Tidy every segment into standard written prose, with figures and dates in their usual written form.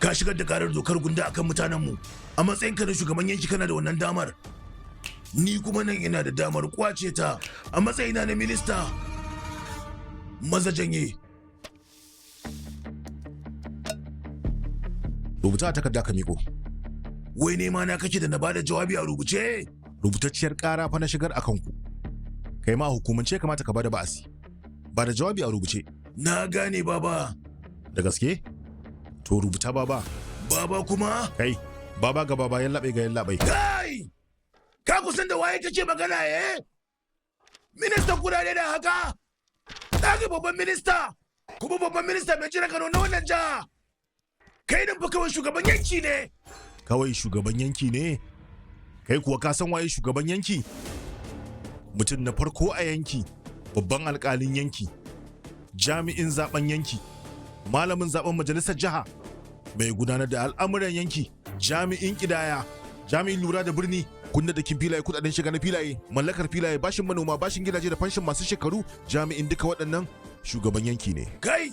Ka shigar da karar dokar gunda akan mutanenmu. A matsayinka na shugaban yanki kana da wannan damar. Ni kuma nan ina da damar kwace ta a matsayina na minista. Maza janye. Rubuta a takarda ka miko. Wai nema na kake da na bada jawabi a rubuce? Rubutacciyar ƙara fa na shigar a kanku. Kai ma a hukumance kamata ka bada ba'asi. Ba da jawabi a rubuce. Na gane, baba. Da gaske? To rubuta, baba. Baba kuma? Kai, baba ga baba, yallaɓai ga yallaɓai. Kai! Ka kusan da waye kake magana, eh? Ministan kudade da haka? Na ga babban minista! Kuma babban minista mai jiran gado na wannan jiha! Kai nan fa kawai shugaban yanki ne! Kawai shugaban yanki ne? Kai kuwa ka san waye shugaban yanki? Mutum na farko a yanki, babban alkalin yanki, jami'in zaben yanki, malamin zaben majalisar jiha, mai gudanar da al'amuran yanki, jami'in kidaya, jami'in lura da birni, kunna da kin filaye, kudaden shiga na filaye, mallakar filaye, bashin manoma, bashin gidaje da fanshin masu shekaru, jami'in duka waɗannan shugaban yanki ne. Kai!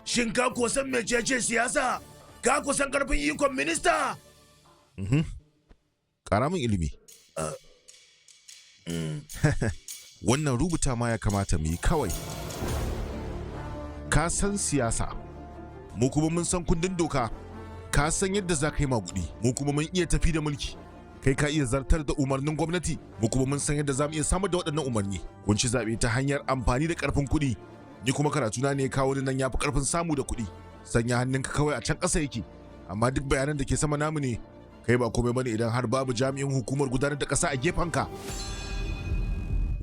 Shin ka kuwa san mecece siyasa? Ka kusan karfin ikon minista? Ƙara min ilimi. Wannan rubuta ma ya kamata mu yi kawai. Ka san siyasa, mu kuma mun san kundin doka. Ka san yadda za ka yi magudi, mu kuma mun iya tafi da mulki. Kai ka iya zartar da umarnin gwamnati, mu kuma mun san yadda za mu iya samar da waɗannan umarni. Kun ci zaɓe ta hanyar amfani da ƙarfin kuɗi, ni kuma karatuna ne ya kawo ni nan ya fi ƙarfin samu da kuɗi. Sanya hannunka kawai a can ƙasa yake, amma duk bayanan da ke sama namu ne. Kai ba komai bane idan har babu jami'in hukumar gudanar da ƙasa a gefenka,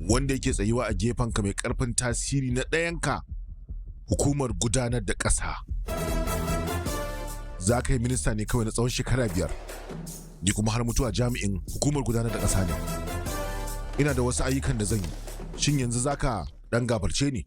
wanda yake tsayuwa a gefenka mai ƙarfin tasiri na ɗayanka, hukumar gudanar da ƙasa. Za ka yi minista ne kawai na tsawon shekara 5, ni kuma har mutuwa jami'in hukumar gudanar da ƙasa ne. Ina da wasu ayyukan da zan yi. Shin yanzu za ka ɗan gafarce ni?